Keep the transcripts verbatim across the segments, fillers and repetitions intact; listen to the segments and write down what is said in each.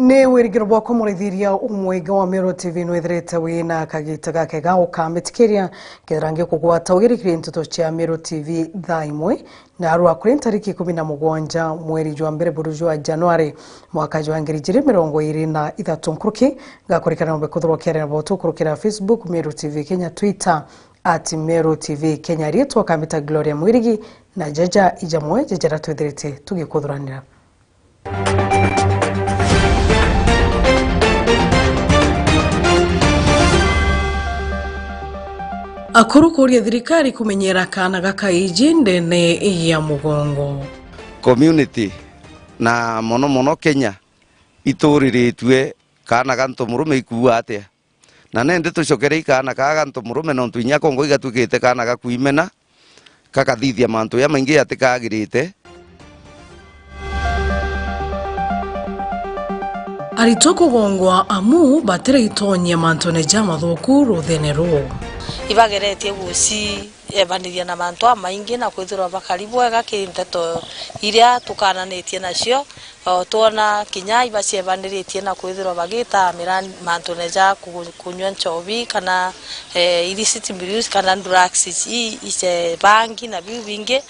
Ni wirigiro bwakwa murithiria umwingi wa Meru T V nwithirite wina kagita gakega ukamitikiria kethira ngikugwata ugirikiri nteto cia Meru T V thaa imwe. Narua kuri ntariki ikumi na mugwanja mweri jwa mbere buru jwa Januari mwaka jwa ngiri ijiri mirongo iri na ithatu nkuruki, ngakurikana nombe kuthurwa kiarira botu kurukira Facebook Meru T V Kenya, Twitter at Meru T V Kenya, riitwa kamita Gloria Mwirigi, na jaja ijamwe jajara twithirite tugikuthuranira. Akuru kuuria thirikari kumenyera kaana ga kaiji ndene ya mugongo. Community, na mono mono Kenya, ituriritue kaana ga ntomurume ikuua atia? Na nindi tucokerei kaana kaa ga ntomurume, nontu inya kongo igatwikite kaana ga kuimena, gakathithia mantu jamaingi jatikagirite. Aritwa kugongwa amu batiraitonyia mantune jamathuku ruthene ruu. Ibageretie guciebaniria na mantu amaingi na kwithirwa bakari bwega ki nteto iria tukananitie nacio. O, twona kinya ibaciebaniritie na kwithirwa bagita mirani mantune ja ku-, kunyua nchobi kana, eh, illicit brews kana drugs ici, ice bangi na biu bingi.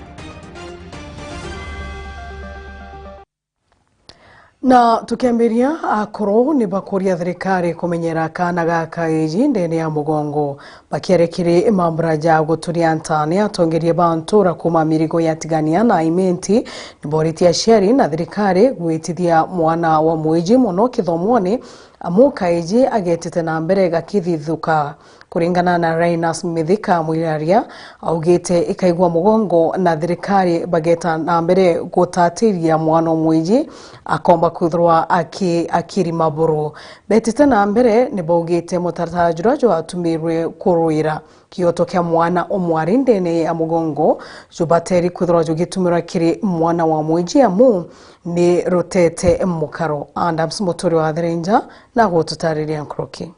Na tukiambiria, akuru ni bakuria thirikari kumenyera kaana ga kaiji ndene ya mugongo. Bakiaria kiri mambura ja guturia nta, ni atongeria ba ntura kuuma mirigo ya Tigania na Imenti ni boritie aciari na thirikari gwitithia mwana wa mwiji mono kithomone, amu kaiji agetete na mbere gakithithuka. Kuringana na Linus Mithika Mwiraria, augite ikaigua mugongo na thirikari bageta na mbere gutatiria mwana o mwiji akomba kwithirwa aki-, akiri maburu. Betete na mbere ni baugite mutaratara juria jwatumirwe kurwira kioto kia mwana o mwari ndene ya mugongo jubateri kwithirwa jugitumirwa kiri mwana wa mwiji amu ni rutete mukaro. Adams Muturi wa Thirinja na gututariria nkuruki.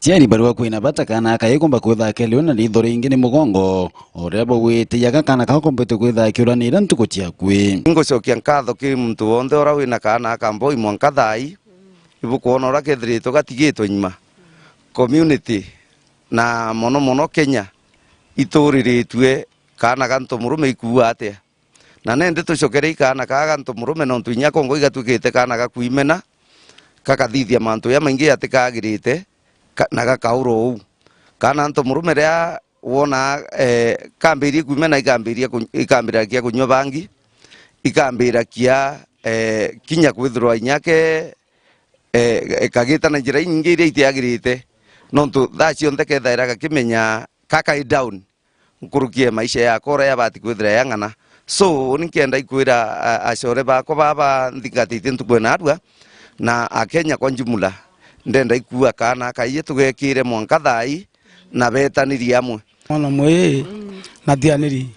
Aciari barua kwina bata kaana aka ikumba kwithakeliwa na ritho ringi ni mugongo, o riria bagwitiaga kaana kao kombite kwithakiuranira ntuku cia akui. Ngucokia nkatho kiri muntu wonthe uria wina kaana aka mboi mwanka thaa ii, ibukwona uria kethiritwe gatigitwe nyuma. Community, na mono mono Kenya, ituriritue kaana ga ntomurume ikuua atia? Na nindi tucokerei kaana kaa ga ntomurume, nontu inya kongo igatwikite kaana ga kuimena, gakathithia mantu jamaingi jatikagirite, ka-, na gakaurwa uu. Kaana ntomurume riria wona, eh, kambirie kuimena, ikambiria ku-, ikambiragia kunyua bangi, ikambiragia, eh, kinya kwithirwa inya ke, eh, kagita na njira inyingi iria itiagirite, nontu thaa cionthe kethaira gakimenya ka kai down nkuruki ya maisha yakwa uria yabati kwithira yang'ana. So, ni nkenda ikwira a-, acore bakwa baba nthingatitie ntuku ya narua, na Akenya kwa jumla, ndenda ikua kaana kaiji tugekire mwanka thaa ii na betanirie amwe. Mwana mwi na tianiri,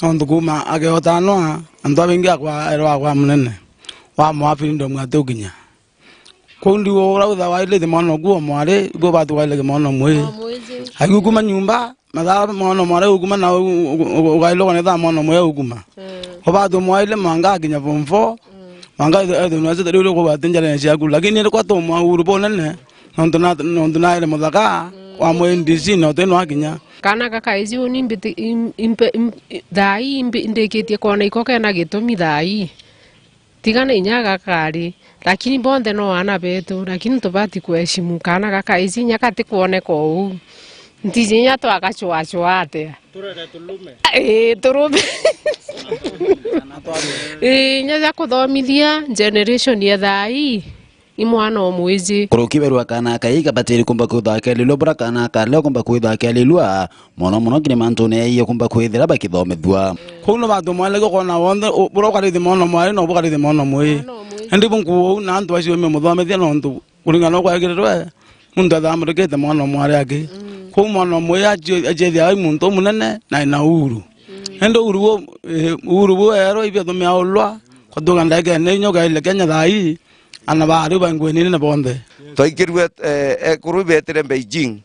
nontu kuuma ageotanwa, antu abaingi akwa erwa akwa munene, wa mwa freedom atukinya. Kwou ndiu uria withawa wailite mwana oku o mwari, igu ubati wailike mwana omwiji. Omwiji. Agikuma nyumba, mathaa mwana omwari ugukuma na u-, u-, u-, ugailwa ni thaa mwana omwiji ugukuma. Mm. Ubati umwaile mwanka akinya form four, mm, mwanka ethe-, ethwe nwa cita riu rikugwate njarene ciaku. Lakini iri kwa tumwa uru bunene, nontu na, nontu naire muthaka, mm, wa mwe N D C na uti nwa akinya. Kana gakaiji uni mbiti-, im-, impe-, im-, i-, thaa ii imbi-, ndikitie kwona iko kena gitumi thaa ii. Tiga na inya gakari, lakini bonthe no aana betu, lakini tubati kuheshimu kaana gakaiji inya gatikwoneka uu. Ntiji inya twagacwacwa atia? Turere tulume. Ii, turume. Ii, inya ja kuthomithia generation ya thaa ii, i mwana o mwiji. Kuruki berwa kaana aka ii kabatiri kumba kwithwa kelilwa bura kaana aka leo kumba kwithwa kelilwa. Mono mono kiri mantune ya iyo kumba kwithira bakithomithua. Kuu no bantu mwanake ukona wonthe, u-, buria ukarithia mwana mwari, no bukarithia mwana mwi. Mwana mwi. Indi bu nkuu uu na antu acio me muthomithia nontu kuringana na ukwagirirwe, muntu ethaa amurikite mwana mwari aki. Mm. Kuu mwana mwi acio-, aciethia ai muntu umunene na ena uhuru. Mm. Indi uhuru bu, eh, uhuru bu erwa ibi atumia ulwa, kwatuka ndagikene inya ukaile Kenya thaa ii, ana bari bangwenine na bonthe. Twaikirue, eh, ekuru ibetire Beijing,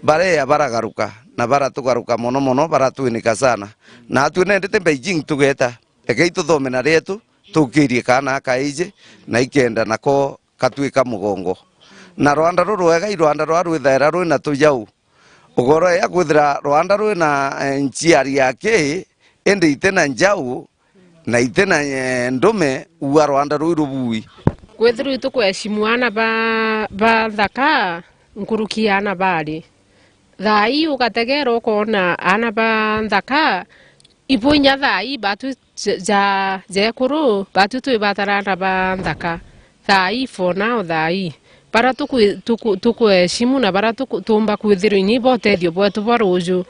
bareya baragaruka, na baratugaruka mono mono, baratwinika sana. Na atwi nendete Beijing tugeta, ekei tuthome na rietu, tukirie kaana kaiji, na ikenda nako katwika mugongo. Na rwanda rurwega i rwanda rwa rwithaira rwina tujau. Ugoro ya kwithira rwanda rwina, eh, nchiari ya ki, indi itina njau, na itina, eh, ndume, ua rwanda rui rubui. Kwithirwa itukweshimu aana ba, ba nthaka, nkuruki ya aana bari. Thaa ii ugategera ukoona aana ba nthaka, ibo inya thaa ii batu ja, ja, ja ekuru, batu twi batara aana ba nthaka. Thaa ii, for now, thaa ii. Bara tukwi-, tuku-, tukweshimu na bara tuku-, tuumba kwithirwa inya ibo utethio bwetu bwa ruuju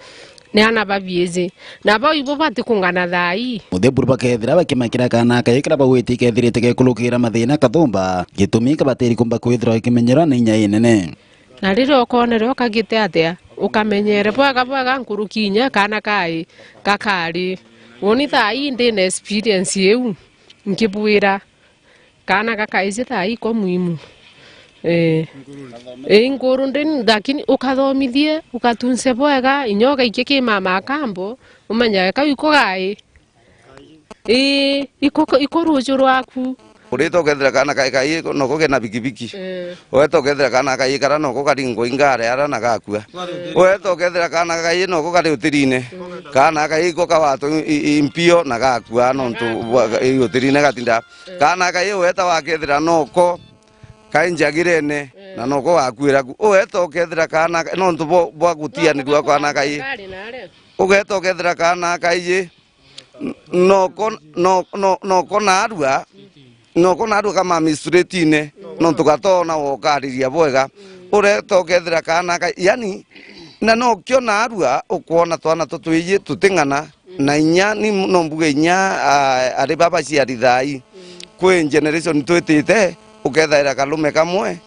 ni aana ba biiji. Na bau ibo bati kungana thaa ii. Mutheburu bakethira bakimakira kaana kaiji karia bagwiti kethirite gekurukira mathina kathumba, gitumi kabatiri kumba kwithirwa ikimenyerwa na inya inene. Na riria ukoonere ukagite atia, ukamenyere bwega bwega nkuruki inya kaana kai gakari. Uuni thaa ii ndina experience iu, nkibwira, kaana gakaiji thaa ii ko muhimu. Ee. Ii, nkuru ndi, lakini ukathomithie, ugatunse bwega, inya ugaikia ki mama akambo, umenyage kau iko gai. Ii, iko, iko ruuju rwaku. Urita ukethira kaana kai kai noko kena bikibiki. Ee. Ugeta ukethira kaana kai kara noko kari ngoi ngare ara na gakua. Ugeta ukethira kaana kai noko kari utirine. Kaana kai iko kawato i, i, impio na gakua nontu bwa, i utirine gatinda. Kaana kai ugeta wakethira noko kai njagirene, na noko gakuira ku. Ugeta ukethira kaana ka-, nontu bwa, bwa gutianirua kaana kai. Ugeta ukethira kaana kai N-, noko, no-, no-, noko naarua, noko naarua kama mistretine, nontu gatoona wokariria bwega. Ureta ukethira kaana ka-, yani, na nokio naarua ukwona twana tutwiji tuting'ana, na inya ni no mbuge inya, a-, ari baba ciari thaa ii. Kwi generation twitite, ukethaira karume kamwe,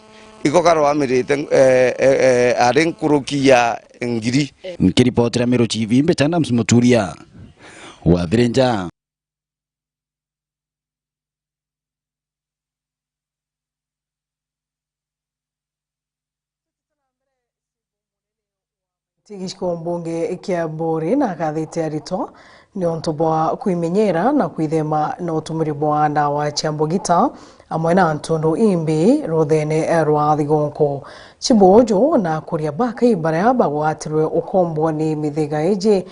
iko karwamirite, eh, eh, eh, ari nkuruki ya ngiri. Nkiripotera Meru T V, mbita Adams Muturia wa Thirinja. Gicigo mbunge kia Buuri na agathite aritwa niuntu bwa kwimenyera na kwithema na utumiri bwa ndawa cia mbugita amwe na ntundu imbi ruthene rwa thigunku. Chibuju na akuria bakai baria bagwatirwe ukombo ni mithiga iji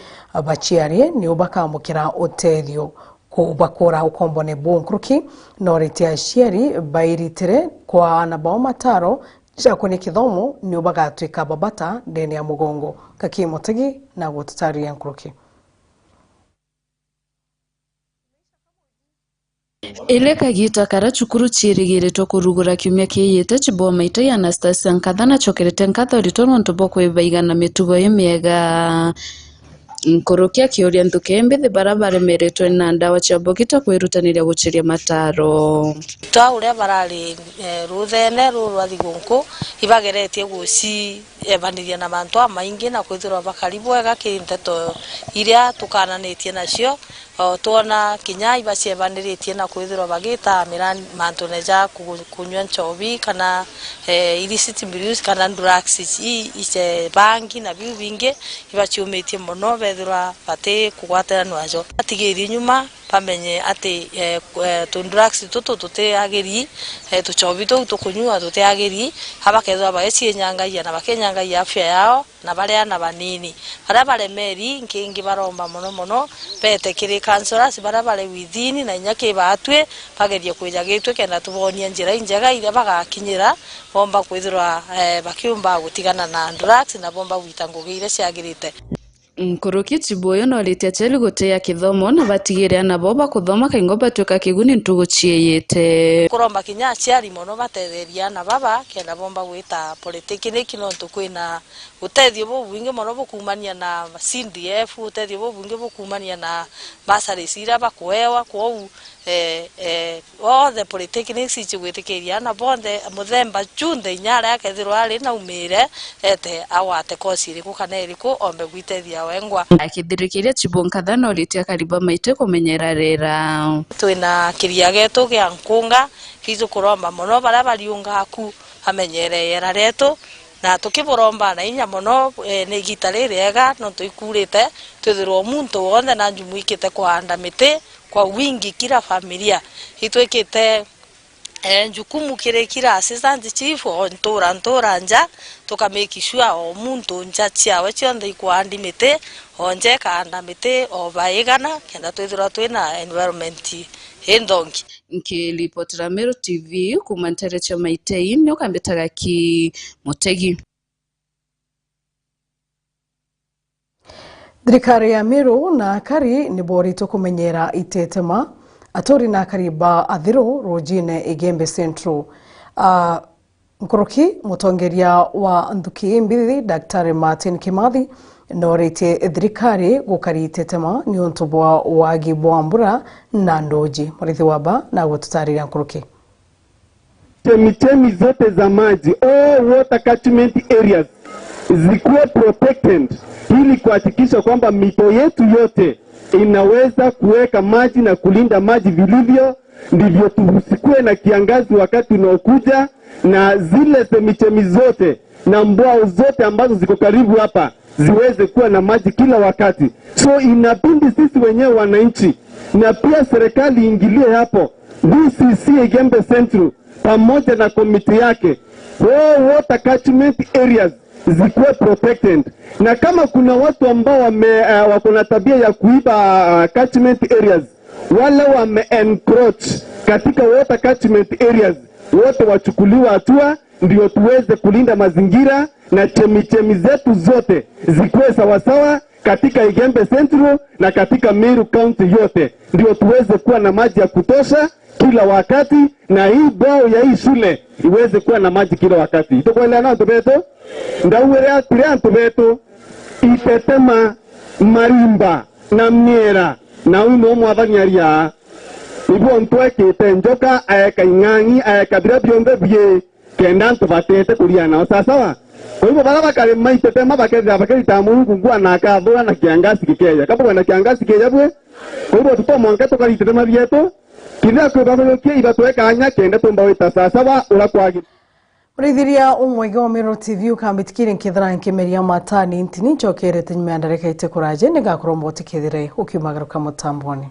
baciari niu bakamukira utethio. Ku-, bakura ukombone buu nkuruki, nooritie aciari bairitire kwa aana bao mataro ja kunya kithomo niu bagatwika babata ndene ya mugongo. Gaki Mutegi na gututariria nkuruki. Iri kagita karia cukuru ciirigiritwe kurugura kiumia kiiyite, Chiboa Maitai Anastasia Nkatha nacokerete nkatho aritwa nontu bwa kwibaiga na mitugo imiega. Nkuruki akiuria nthuki imbithi baria baremeretwe na ndawa cia mbugita kwirutaniria guciria mataro. Twa uria barari, eh, ruthene ruu rwa thigunku, ibageretie guciebaniria na mantu amaingi na kwithirwa bakari bwega ki nteto iria tukananitie nacio. O, twona kinya ibaciebanirie na kwithirwa bagita mirani mantune ja ku-, kunyua nchobi kana, eh, illicit brews kana drugs ii, ice bangi na biu bingi, ibaciumitie mono, bethirwa bati kugwatira nwajo. Batigirie nyuma, bamenye ati, eh, ku-, eh, tu drugs tutu tutiagiri, eh, tuchobi tuu tukunyua tutiagiri, a bakethirwa bagicienyangagia na bakinyangagia afya yao, na baria aana banini. Baria baremeri, nkingi baromba mono mono, bete kiri counsellors baria bari within, na inya ki baatwi, bagerie kwija gitwi kenda tubonie njira injega iria bagakinyira, bomba kwithirwa, eh, bakiumba gutigana na drugs, na bomba gwita ngugi iria ciagirite. Nkuruki Chibuyu nooritie aciari gutia kithomo na batigire aana bao bakuthoma kaingo batwika kiguni ntugu ciiyite. Kuromba kinya aciari mono batetherie aana baba kenda bomba gwita polytechnic, nontu kwina utethio bubwingi mono bukumania na C D F, utethio bubwingi bukumania na bursaries iria bakuewa. Kwou, eh, eh, othe polytechnics icigwitikiria aana bonthe muthemba junthe inya aria akethirwa ari na umire, ete agwate course iriku kana iriku, ombe gwitethia wengwa. Akithirikiria Chibu Nkatha nooritie akari ba Maitai kumenyera riera. Twina kiria getu gia nkunga, kiu tukuromba mono baria bariunga aku bamenyere iera rietu, na tukiburomba na inya mono, eh, ni igita ririega nontu ikurite, twithirwa o muntu wonthe na njumwikite kuanda miti, kwa wingi kila familia. Itwikite, eh, jukumu kiri kila assistant chief, o ntura, ntura nja, tuka make sure o muntu nja ciawe cionthe ikwaandi miti, o nja ikaanda miti o baigana, kenda twithirwa twina environment inthongi. Nkiripotera Meru T V kuuma ntere cia Maitei, ni ukambitaga ki Mutegi. Thirikari ya Meru na akari ni boritwe kumenyera itetema, aturi na akari ba Athiru rujine Igembe Central. A, nkuruki, mutongeria wa nthuki imbithi, Daktari Martin Kimathi, noritie thirikari gukari itetema niuntu bwa wagi bwa mbura na ndoji. Murithi wa ba na gututariria nkuruki. Chemichemi zote za maji, all water catchment areas, zikuwe protected ili kuhakikisha kwamba mito yetu yote inaweza kuweka maji na kulinda maji vilivyo, ndivyo tusikuwe na kiangazi wakati unaokuja, na zile chemichemi zote na mbwao zote ambazo ziko karibu hapa ziweze kuwa na maji kila wakati. So inabidi sisi wenyewe wananchi na pia serikali iingilie hapo, D C C Igembe Central pamoja na komiti yake, all water catchment areas zikuwe protected, na kama kuna watu ambao wame, uh, wako na tabia ya kuiba, uh, catchment areas, wale wame encroach katika water catchment areas, wote wachukuliwe hatua, ndio tuweze kulinda mazingira na chemichemi zetu zote zikuwe sawasawa katika Igembe Central na katika Meru County yote, ndio tuweze kuwa na maji ya kutosha kila wakati, na hii bwao ya hii shule iweze kuwa na maji kila wakati. Itukwelewana antu betu? Ndauire atiri antu betu, itetema, marimba na miera, na uu no mwathani aria. Ibu ntwekite njoka, aeka ing'ang'i, aeka biria bionthe bii, kenda antu batete kuria nao. Sawa sawa? Kwa hivyo, baria bakarima itetema bakethira bakirita Murungu ngua na akathura na kiangasi gikeja. Kabuga na kiangasi keja bwe? Kwa hivyo, tuto mwanka tukari itetema bietu, kiria kwibathuyukia ibatwe kanya kenda tumba wita sawa sawa uria kwagi. Muraithiria umwege wa Meru T V ukambitikiria nkithira nkimeria matani ntini ncokerete nyuma ya ndarika ite kuraje, ningakorwo mbotikithire ukiumagaruka mutamboni.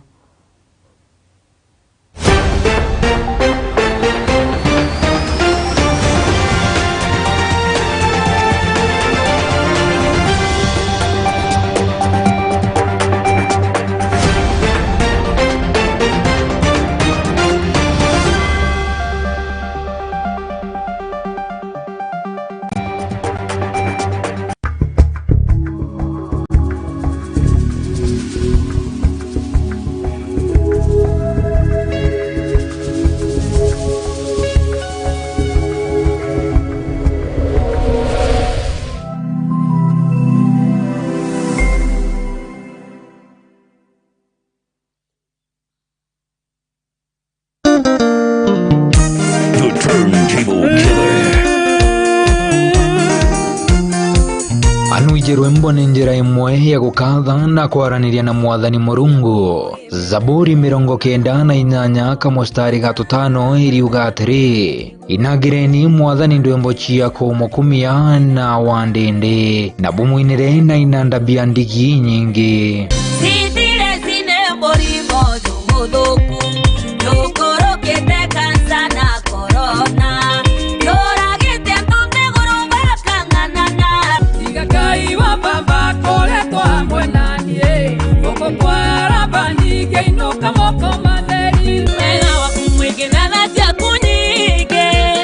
The Turntable Killer. Anwiji rwimbo ni njira imwe ya gukatha na kwaraniria na Mwathani Murungu. Zaburi mirongo kenda na inyanya kamustari ga tutano iriuga atiri, Inagireni Mwathani ndwimbo cia kumukumia na wa ndindi, na bumwinire na inanda bia ndigi inyingi. Citire cine murimo jumuthuku, nukurukite kansa na korona, nuragite antu nthiguru bakang'anana. Tiga Ngai wa baba akoretwo amwe nani, guku kwa Labani ngeinuka moko matheri. Wega waku mwingi na tha ciaku nyingi.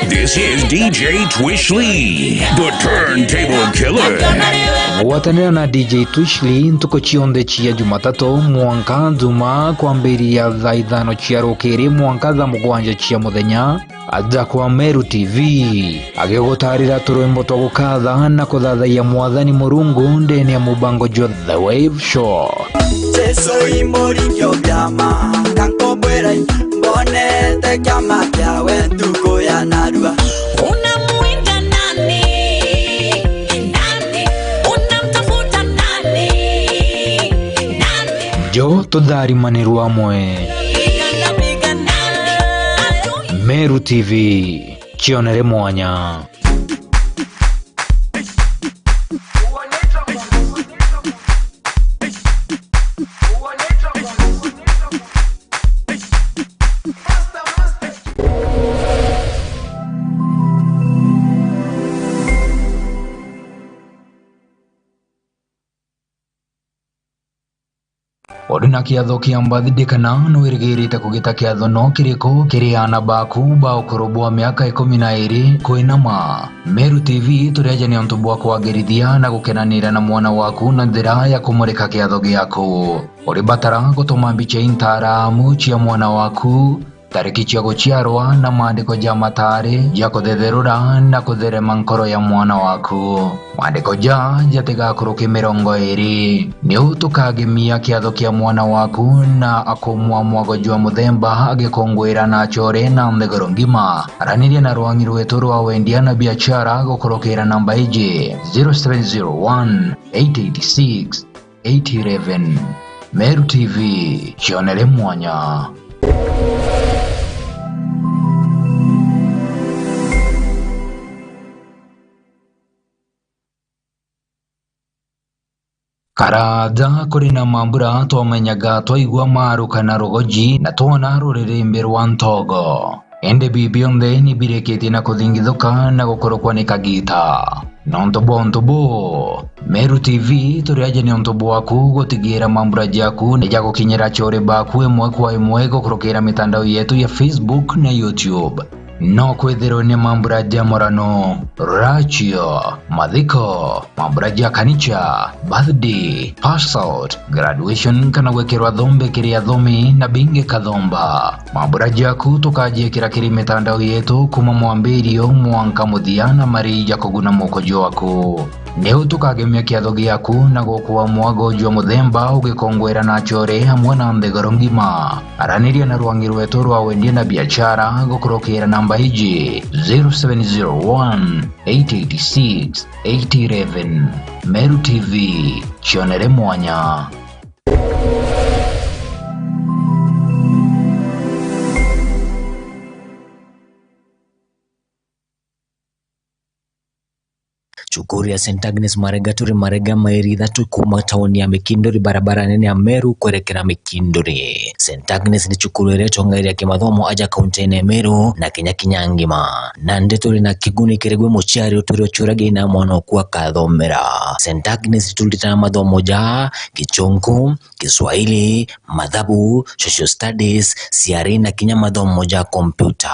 This is D J Twish Lee, the Turntable Killer. Gwatanira na D J Twish Lee ntuku cionthe cia Jumatatu mwanka Njumaa, kwambiria thaa ithano cia rukiri mwanka thaa mugwanja cia muthenya. Aja kwa Meru T V, agigutarira turwimbo twa gukatha na kuthathayia Mwathani Murungu ndene ya mubango jwa The Wave Show. Jesu i muringi o biama, kankombwira mbonete kiama kiawe ntuku ya narua. Unamuita nani? Nani? Unamtafuta nani? Nani? Jo tutharimanirwe amwe. Meru T V, kionere mwanya. Uri na kiatho kia birthday kana nwirigirite kugita kiatho no kiriku kiri aana baku ba ukuru bwa miaka ikumi na iri kwinama? Meru T V turi aja niuntu bwa kwagirithia na gukenanira na mwana waku na njira ya kumurika kiatho giaku. Uri batara gutuma mbicha intaramu cia mwana waku, tariki cia guciarwa na maandiko ja matari ja kuthetherura na kutherema nkoro ya mwana waku. Maandiko ja jatigakuruke mirongo iri. Niu tukagemia kiatho kia mwana waku na akumwa mwago jwa muthemba agikungwira na achore na nthiguru ngima. Araniria na rwangi rwetu rwa wendia na biachara gukurukira namba iji: zero seven zero one, eight eight six, eight eleven. Meru T V, cionere mwanya. Karaja kuri na mambura twamenyaga twaigua maru kana rugoji na twona ruririmbi rwa ntogo. Indi bibi bionthe ni birikitie na kuthingithuka na gukurukwa ni kagita. Nontu bwa untu buu, Meru T V turi aja niuntu bwaku gutigira mambura jaku ni jagukinyira achore baku imwe kwa imwe gukurukira mitandao yetu ya Facebook na YouTube. No kwithirwe ni mambura ja murano, rachio, mathiko, mambura ja kanicha, birthday, pass out, graduation kana gwikirwa thombe kiri athomi na bingi kathomba. Mambura jaku tukajiikira kiri mitandao yetu kuma mwambirio mwanka muthia na mari ja kuguna muko jwaku. Niu tukagemia kiatho giaku na gukua mwago jwa muthemba ugikongwera na achore amwe na nthiguru ngima. Araniria na rwangi rwetu rwa wendia na biachara gukurukira namba iji: zero seven zero one, eight eight six, eight eleven. Meru T V, cionere mwanya. Cukuru ya Saint Agnes Marega turi Marega, mairi ithatu kuma tauni ya Mikinduri, barabara nene ya Meru kwerekera Mikinduri. Saint Agnes ni cukuru iria itongeria kimathomo aja kaunti-ini ya Meru na kinya kinya ngima. Nandi turi na kiguni kiri gwi muciari utwire uciuragia ina mwana oku akathomera. Saint Agnes turitana mathomo ja Gichungu, Kiswahili, mathabu, social studies, ciari na kinya mathomo ja kompyuta.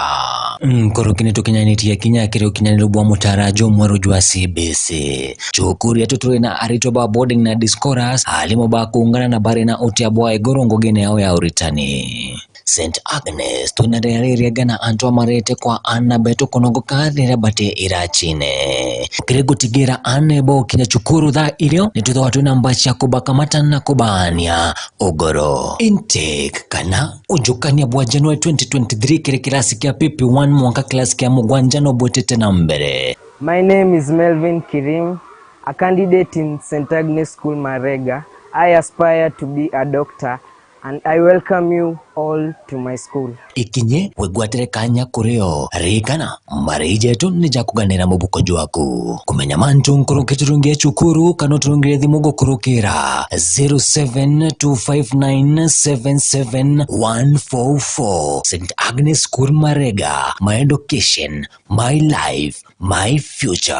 Nkoroki ni tukinyanitie kinya kiri ukinyaniru bwa mutaara jumweru jwa C B C. Cukuru yetu turi na aritwa ba boarding na day scholars, aalimu ba kuungana na bari na utia bwa iguru ngugine yao ya uritani. Saint Agnes, twina riria ririega na antu amarete kwa aana betu kunogoka riria bati iracine. Kiri gutigira aana bokinya cukuru thaa irio, ni twithagwa twina mbaci ya kubakamata na kubaania ugoro. Intake kana ujukania bwa January twenty twenty-three kiri kirasi kia P P one mwanka kirasi kia mugwanja no bwitite na mbere. My name is Melvin Kirim, a candidate in Saint Agnes School Marega. I aspire to be a doctor and I welcome you all to my school. Ikinye wigwatire kanya kurio. Ririkana, mari jetu ni ja kuganira mubuko jwaku. Kumenya mantu nkuruki turungie cukuru kana uturungire thimu gukurukira zero seven two five nine seven seven one four four. Saint Agnes School Marega, my education, my life, my future.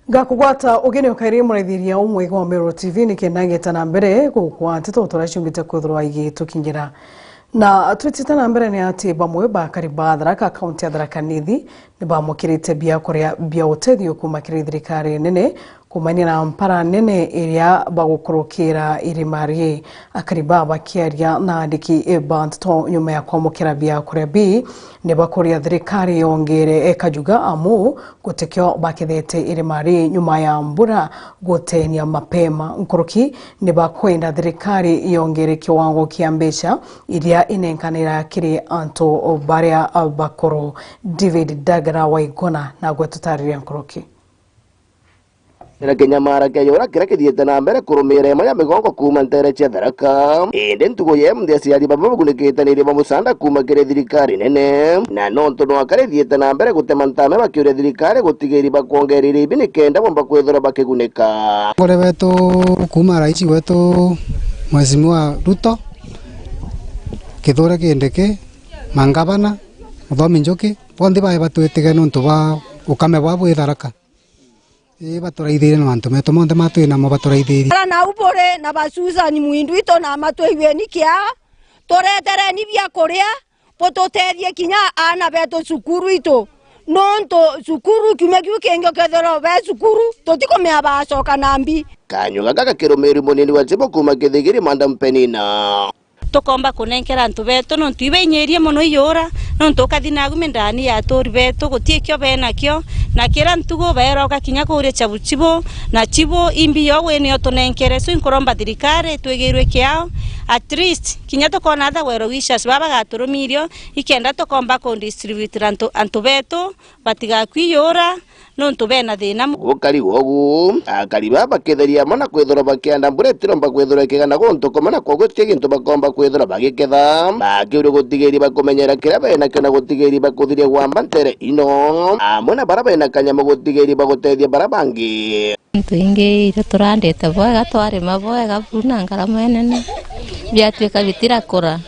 Ngakugwata ugeni ukairi muraithiria umwega wa Meru T V ni kenda ngita na mbere gukwa nteto turia ciumbite kwithirwa igitukinyira. Na twitite na mbere ni ati bamwe bakari ba Tharaka, kaunti ya Tharaka Nithi, ni bamukirite biakuria bia utethio kuma kiri thirikari nene Kuumania na mpara nene iria bagukurukira irima rii, akari baa bakiaria na andiki ba nteto nyuma ya kwamukira biakuria bii, ni bakuria thirikari yongere kajuga amu gutikio bakethete irima rii nyuma ya mbura gutenia mapema. Nkuruki ni bakwenda thirikari yongere kiwango kia mbeca iria inenkanira kiri antu baria bakuru. David Dagara Waiguna nagwe tutariria nkuruki. Na kinyamara kia yura kiria kithiite na mbere kurumira imwe ya migongo kuuma nteere cia Tharaka. Indi ntuku ya imunthi aciari baba bagunikite ni irio ba musaanda kuuma kiri thirikari nene. Na nontu no akari ithiite na mbere gutema ntame bakiuria thirikari gutigiiri bakwongeera irio ibi nikenda bomba kwithirwa bakigunika. Ngore wetu kuuma rais wetu Mheshimiwa Ruto, Kithure Kindiki, mangavana, Muthomi Njuki, bonthe bae batwitige nontu bwa ukame bwa bwi Tharaka. Ii, baturaithirie na mantu metu monthe matwi namo baturaithirie. Ara nau buri na ba Susan Mwindu itu na matwigweni kiao, turetereni bia kuria, bututethie kinya aana betu cukuru itu, nontu cukuru kiumia kiu kingi ukethirwa be cukuru, tutikumenya bacoka na mbi. Kanyua gaka gakirumirua munini wa Chibo kuuma Kithigiri, Madam Penina. Tukomba kunenkera antu betu, nontu ibainyirie mono iyura, nontu ukathi nagu mindani ya aturi betu, guti ikio benakio, na kira ntugu baeroka kinya kuuria chabuchibu, na chibu imbi yo wini yo tunenkere. So inkuromba thirikari itwigirwe kiao, at least kinya tukona other well wishers baba bagaturumirio, ikenda tukomba ku distribute antu, antu betu, batigakui yura, nontu bena thina mu- Gukari gwogu, akari baa baketheria amwe na kwithirwa bakianda mbura itiromba kwithirwa ikigana guntu kumwe, na kwogu ti gintu bakomba kwithirwa bagiketha. Bakiuria gutigiiri bakumenyera kiria benakio na gutigiiri bakuthiria gwamba ntere ino, amwe na bara bena kanyamu gutigiiri bagutethia bara bangi. Into ingi iria turandite bwega, twarima bwega, buru na ngarama inene, biatuika bitirakura.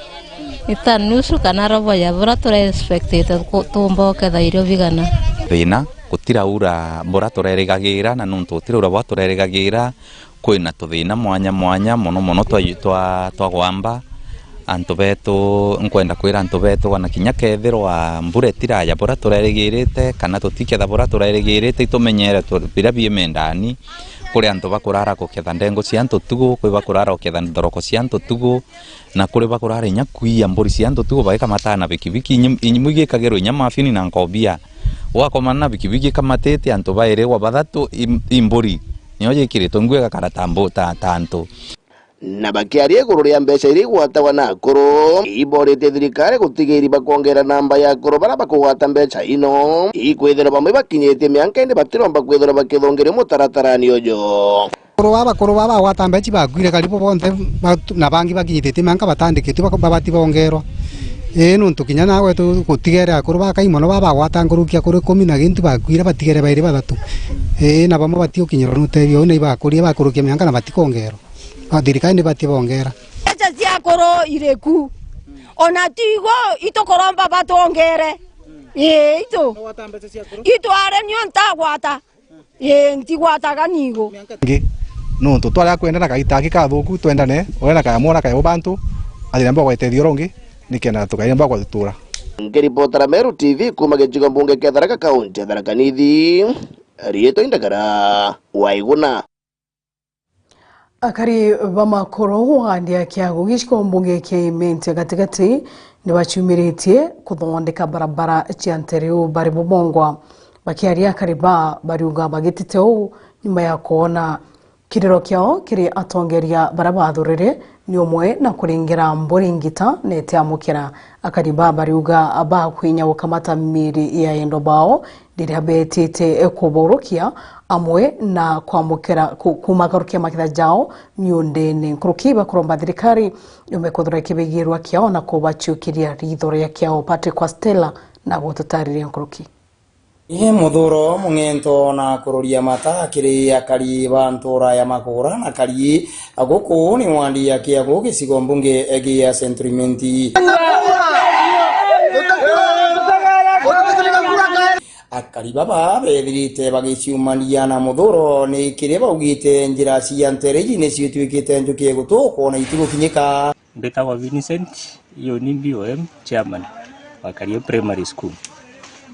Ni ta nusu kana robo ya bura turi expectite ku-, tuumba uketha irio bigana. Thina, gutiraura bura turerigagira, na nontu gutiraura bura turerigagira, kwina tuthina mwanya mwanya, mono mono twa, twa, twa gwamba. Antu betu, nkwenda kwira antu betu, ona kinya kethirwa mbura itiraja bura turerigirite, kana tutiketha bura turerigirite, itumenyere tu-, biria biimendani. Kuri antu bakurara guketha ndengu cia antu tugu, kwi bakurara guketha nthoroko cia antu tugu, na kuri bakurara inya kwiya mburi cia antu tugu bagikamataa na bikibiki, inyi-, imwe igikagirwa inya mafini na nkobia. Gwakomana na bikibiki ikamatite antu bairi gwa bathatu, i, i mburi niyo yikiritwe nguu igakara ta mbu-, ta, ta antu. Na bakiaria iguru ria mbeca iria igwatagwa na akuru, iboritie thirikari gutigiiri bakwongera namba ya akuru baria bakugwata mbeca ino, ikwithirwa bamwe bakinyitie mianka indi batiromba kwithirwa bakithungiria mutaratarani uju. Akuru baa bakuru baa bagwata mbeca bakuire karibu bonthe, ba-, na bangi bakinyithitie mianka batandikitue bak-, babati bongerwa. Ii, nontu kinya nawe tu-, gutigere akuru bakai mono baa bagwata nkuruki akuru ikumi na gintu bakuire, batigere bairi bathatu. Ii, na bamwe batigukinyirwa ni utethio uu, na ibakurie bakurukia mianka na batikongerwa. Ba thirikari nibati bongera. Mbeca cia akuru iriku? Ona tigo itukuromba batwongere. Ii, itu. Itware nio ntagwata. Ii, ntigwataga nigo. Ngi, nontu twari akwenda na kaita aki kathuku, twendane, uria na kaya mwana kaya ubantu, athire mbogwa itethio rongi, nikenda tukaire mbogwa tutura. Nkiripotera Meru T V kuuma gicigo mbunge kia Tharaka, kaunti ya Tharaka Nithi, riitwa Indagara Waiguna. Akari ba Makoro wadi ya Kiagu gicigo mbunge kia Imenti ya gatigati nibacumiritie kuthondeka barabara cia nteriu bari bubongwa. Bakiaria akari baa bariuga bagitite uu nyuma ya kwona kiriro kiao kiri atongeria baria bathurire ni umwe na kuringira mburi ngita na itiamukira. Akari baa bariuga bakwinya gukamata miiri ya endo bao riria betite kuborukia amwe na kwamukira ku-, kumagarukia maketha jao miundene. Nkuruki bakuromba thirikari yume kuthura kibigirwa kiao na kubaciukiria ritho ria kiao. Patrick Kwastela na gututariria nkuruki. Ii muthuro mung'ento na kuroria mata kiri akari ba ntura ya Makura na Kari. Guku ni wadi ya Kiagu gicigo mbunge gia Central Imenti. Akari baba bethirite bagiciumania na muthuro ni kiria baugite njira cia ntereji nicio ituikite njuki ya gutukwo na itigukinyika. Mbitagwa Vincent, iyo ni B O M chairman wa Kario Primary School.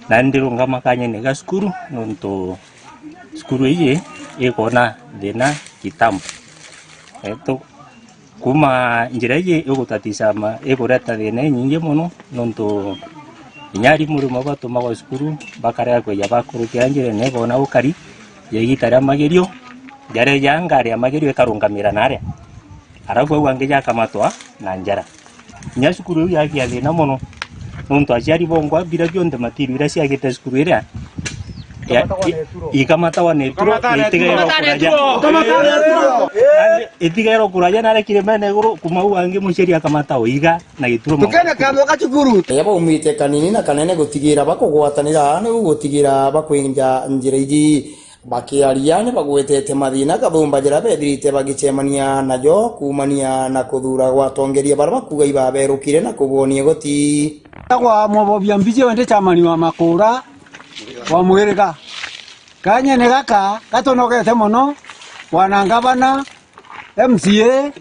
Na ndirungama kanyene ga cukuru, nontu cukuru iji ikwona thina kitambo. Eh, tu-, kuuma njira iji igutaticha ma-, igureta thina inyingi mono, nontu inya arimu rimwe batumagwa cukuru, bakarega kwija bakurukira njirene, ikona ukari ya igita ria magerio, jaria ja ngari ya magerio ikarungamira naria, arabu au angi jakamatwa na njara. Inya cukuru iu yagia thina mono, nontu aciari bongwa bira bionthe material iria ciagite cukuru iria ya-, i-, ikamatagwa na ituro, na itigairwa kuraja. Itigairwa kuraja, na arekire mene iguru, kuma au angi muciari akamata o iga na gituro. Tukene kamwe ka cukuru. Iria baumite kanini na kanene gutigira bakugwatanira, niu gutigira bakwinja njira iji. Bakiaria, ni bagwetete mathina kathumba jaria bethirite bagicemania najo kuumania na kuthura gwa atongeria baria bakuuga ibaberukire na kubonia igoti. Tagwa Mwobobia Mbiji, wende chamani wa Makura wa Mwiriga. Kanyene gaka gatunogete mono, bwana ngavana, M C A,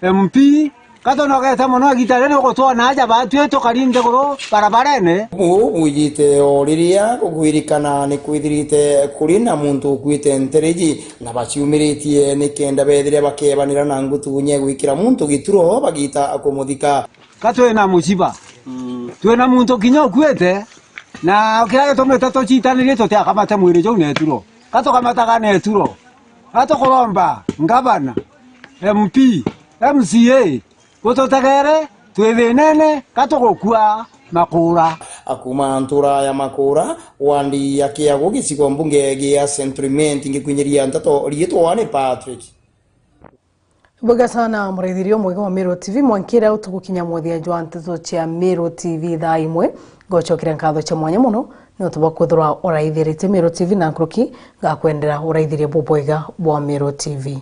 M P, gatunogete mono, igita riria nigutwona aja batwi tukari nthiguru barabarene. Buu bwijite o riria gugwirikana ni kwithirite kuri na muntu ukuite ntereji, na baciumiritie nikenda bethire bakebanira na ngutu inya igwikira muntu gituro bagita kumuthika. Ka twina muciba, twina muntu kinya ukuite, na kiria gitumite tucitanirie tutiakamate mwiri juu na ituro. Ka tukamataga na ituro. Ka tukuromba ngavana, M P, M C A, gututegere, twi thinene, ka tugukua Makura. Akuma ntura ya Makura, wandi ya Kiagu, gicigo mbunge gia Central Imenti, ngikwinyiria nteto riitwa ni Patrick. Bwega sana muraithiria umwega wa Meru T V, mwankira utugukinya muthia jwa nteto cia Meru T V thaa imwe. Ngocokeria nkatho cia mwanya mono ni untu bwa kwithirwa uraithiritie Meru T V na nkuruki ngakwendera uraithiria bubwega bwa Meru T V.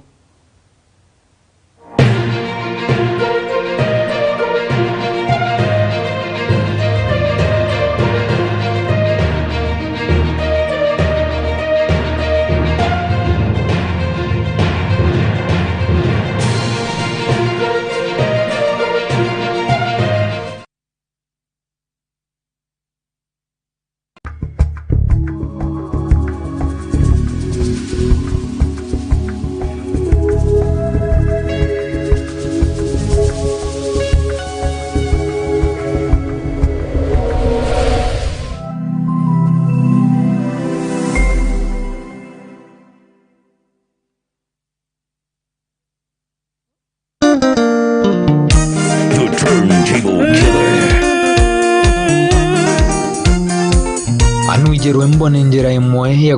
The Turntable Killer. Anu iji rwimbo ni njira imwe ya